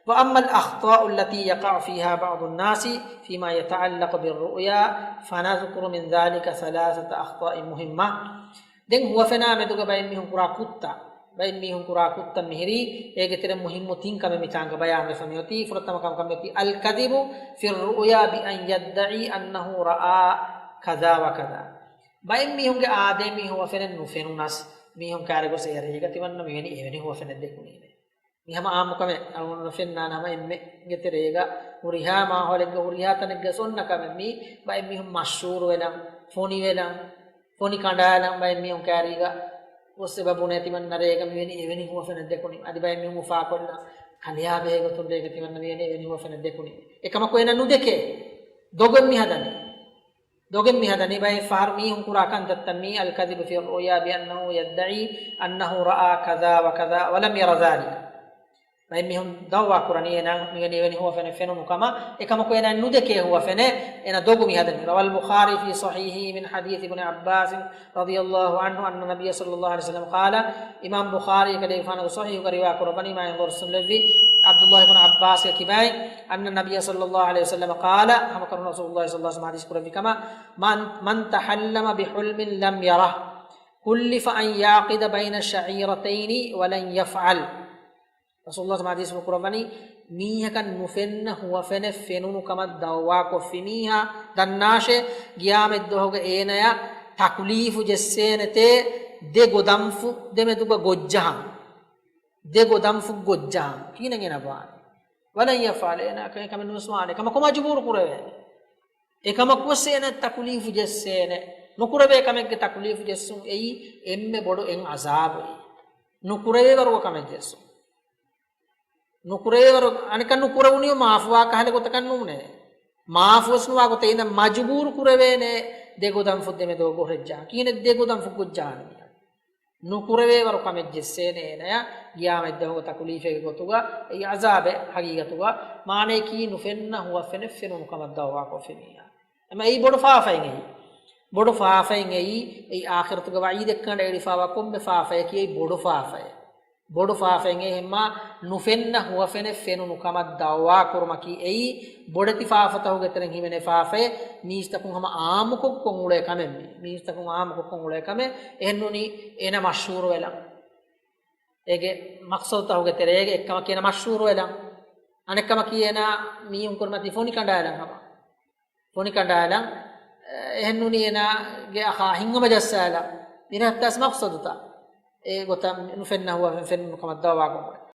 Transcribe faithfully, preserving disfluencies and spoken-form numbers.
وأما الأخطاء التي يقع فيها بعض الناس فيما يتعلق بالرؤيا فنذكر من ذلك ثلاثة أخطاء مهمة. ދެން ހުވަފެނާ މެދުގަ ބައެއް މީހުން ކުރާ ކުށްތައް، ބައެއް މީހުން ކުރާ ކުށްތައް މިހިރީ، އޭގެ ތެރެ މުހިއްމު ތިން ކަމެއް މިތާނގަ ބަޔާންވެފަ މިއޮތީ. ފުރަތަމަ ކަމަކަށް މިއޮތީ الكذب في الرؤيا بأن يدعي أنه رأى كذا وكذا. ބައެއް މީހުންގެ އާދައިން މީ ހުވަފެނެއް ނުފެނުނަސް، މީހުން ކައިރި ގޮސް އެ ރޭގަ ތިމަންނަ މިވެނި އެވެނި ހުވަފެނެއް ދެކުނީމޭ. މި ހަމަ އާއްމު ކަމެއް، އަޅުގަނޑު ނުފެންނާނެ ހަމަ އެންމެ ގެތެރޭގަ ހުރިހާ މާހައުލެއްގަ ހުރިހާ ތަނެއްގަ އޮންނަ ކަމެއް. މީ ބައެއް މީހުން މަޝްހޫރު ވެލަން، ފޮނި ވެލަން، ފޮނި ކަނޑާލަން ބައެއް މީހުން ކައިރީގަ ގޮސް އެބަ ބުނޭ ތިމަންނަ ރޭގަ މިވެނި އެވެނި ހުވަފެނެއް ދެކުނީ. އަދި ބައެއް މީހުން އުފާކޮށްލަން ކަލެޔާ ބެހޭ ގޮތުން ރޭގަ ތިމަންނަ މިވެނި އެވެނި ހުވަފެނެއް ދެކުނީ. އެކަމަކު އޭނަ ނުދެކޭ. ދޮގެއް މިހަދަނީ. ދޮގެއް މިހަދަނީ ބައެއް ފަހަރު މީހުން ކުރާ ކަންތައްތައް މީ، الكذب في الرؤيا بأنه يدعي أنه رأى كذا وكذا ولم ير ذلك. ބައެއް މީހުން ދައުވާ ކުރަނީ އޭނާ މިވެނި އެވެނި ހުވަފެނެއް ފެނުނު ކަމަށް، އެކަމަކު އޭނާ ނުދެކޭ ހުވަފެނެއް، އޭނާ ދޮގު މިހަދަނީ. روى البخاري في صحيحه من حديث ابن عباس رضي الله عنه أن النبي صلى الله عليه وسلم قال، އިމާމް ބުޚާރީ ކަލޭގެފާނުގެ ޞަޙީޙުގަ ރިވާ ކުރައްވަނީ، މާތް ރަސޫލު ލެއްވި ޢަބްދުﷲ ބުނު ޢައްބާސްގެ ކިބައިން، أن النبي صلى الله عليه وسلم قال، ހަމަކަށަވަރުން ރަސޫލުﷲ ޞައްލަﷲ ޢަލައިހި ވަސައްލަމަ ޙަދީޘް ކުރެއްވި ކަމަށް، من، من تحلم بحلم لم يره كلف أن يعقد بين شعيرتين ولن يفعل. ރަސޫލުﷲ ޙަދީޘްފުޅު ކުރައްވަނީ، މީހަކަށް ނުފެންނަ ހުވަފެނެއް ފެނުނު ކަމަށް ދައުވާކޮށްފި މީހާ ދަންނާށޭ، ގިޔާމަތްދުވަހުގަ އޭނަޔަށް ތަކުލީފު ޖެއްސޭނެތޭ ދެ ގޮދަންފުށް ދެމެދުގަ ގޮށްޖަހަން. ދެ ގޮދަންފުށް ގޮށްޖަހަން. ކިހިނެއް އޭނަ ވާނީ؟ ولن يفعل، އޭނަ އެކަމެއް ނުވެސް ވާނެ. އެކަމަކު މަޖުބޫރު ކުރެވޭނެ. އެކަމަކުވެސް އޭނަ ތަކުލީފު ޖެއްސޭނެ. ނުކުރެވޭ ކަމެއްގެ ތަކުލީފު ޖެއްސުން އެއީ އެންމެ ބޮޑު އެއް ޢަޒާބު. ނުކުރެވޭވަރުގެ ކަމެއް ޖެއްސުން. ނުކުރެވޭވަރު، އަނެއްކާ ނުކުރެވުނީ މާފުވާ ކަހަލަ ގޮތަކަށް ނޫނޭ. މާފުވެސް ނުވާ ގޮތެއް އިން މަޖުބޫރު ކުރެވޭނެ ދެ ގޮދަންފުށް ދެމެދު ގޮށްޖަހަން. ކިހިނެއް ދެ ގޮދަންފުށް ގޮށްޖަހާނީ؟ ނުކުރެވޭވަރު ކަމެއް ޖެއްސޭނެ އޭނަޔަށް ގިޔާމަތްދުވަހުގެ ތަކުލީފެއްގެ ގޮތުގަ. އެއީ ޢަޒާބެއް ހަގީގަތުގަ. މާނަޔަކީ ނުފެންނަ ހުވަފެނެއް ފެނުނު ކަމަށް ދައުވާކޮށްފި މީހާ. އެމަ އެއީ ބޮޑު ފާފައެއް އެއީ. ބޮޑު ފާފައެއް އެއީ. އެއީ އާޚިރަތުގެ ވަޢީދެއް ކަނޑައެޅިފައިވާ ކޮންމެ ފާފަޔަކީ އެއީ ބޮޑު ފާފައެއް. ބޮޑު ފާފައެއް އެއީ އެހެންމާ ނުފެންނަ ހުވަފެނެއް ފެނުނު ކަމަށް ދައުވާ ކުރުމަކީ އެއީ ބޮޑެތި ފާފަތަކުގެ ތެރެއިން ހިމެނޭ ފާފައެއް. މީސްތަކުން ހަމަ އާއްމުކޮށް ކޮށް އުޅޭ ކަމެއް މީ. މީސްތަކުން އާއްމުކޮށް ކޮށް އުޅޭ ކަމެއް. އެހެންނޫނީ އޭނަ މަޝްހޫރު ވެލަން. އޭގެ މަޤްޞަދުތަކުގެ ތެރޭގަ އެއްކަމަކީ އޭނަ މަޝްހޫރު ވެލަން. އަނެއްކަމަކީ އޭނަ މީހުން ކުރިމަތީ ފޮނި ކަނޑާލަން ހަމަ. ފޮނި ކަނޑާލަން، އެ، އެހެންނޫނީ އޭނާގެ އަޚާ ހިތްހަމަޖައްސާލަން. މިރަހައްތަސް މަޤްޞަދުތައް. އެ ގޮތަށް ނުފެންނަ ހުވަފެން ފެނުނު ކަމަށް ދައުވާކޮށް.